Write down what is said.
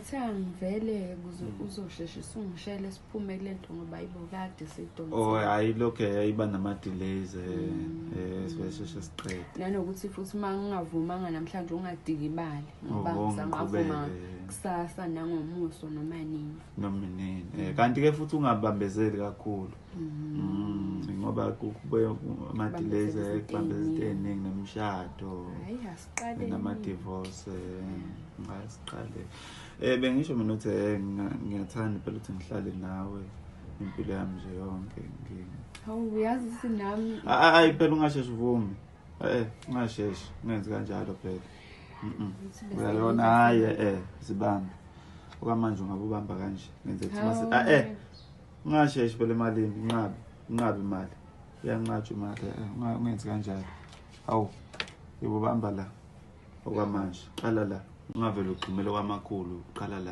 Ngithe angivele kuze uzosheshisa ungishele siphume kule nto ngoba ayibo kade sidonsa. Oh, hayi, lokho yayiba nama-delays, sivesheshe siqede. Nanokuthi futhi uma ngingavumanga namhlanje ungadikibali ngoba Oh, ngisangavuma ngiqhubeke. kusasa nangomuso noma nini. Noma nini. Kanti-ke futhi ungabambezeli kakhulu, ngoba kubuye ama-delays, Kubambezela izinto kubambeza izinto ey'ningi. ey'ningi nemishado Hayi, asiqale. nama-divorce. Ngasiqale, bengisho mina ukuthi ngiyathanda impela ukuthi ngihlale nawe impilo yami nje yonke. Hawu, uyazi sinami. Hayi phela, ungasheshi uvume, ungasheshi ungenzi kanjalo phela. Ukuthi bese Uyayona, hayi, zibambe okwamanje, ungabe ubamba kanje ngenze ukuthi mase Hawu. ah, ungasheshi phela emalini, inqabe, inqabe imali, iyanqatshwa imali. Ungenzi kanjalo. Hawu, yebo, bamba la okwamanje, qala la, ungavele ugxumele kwamakhulu, qala la.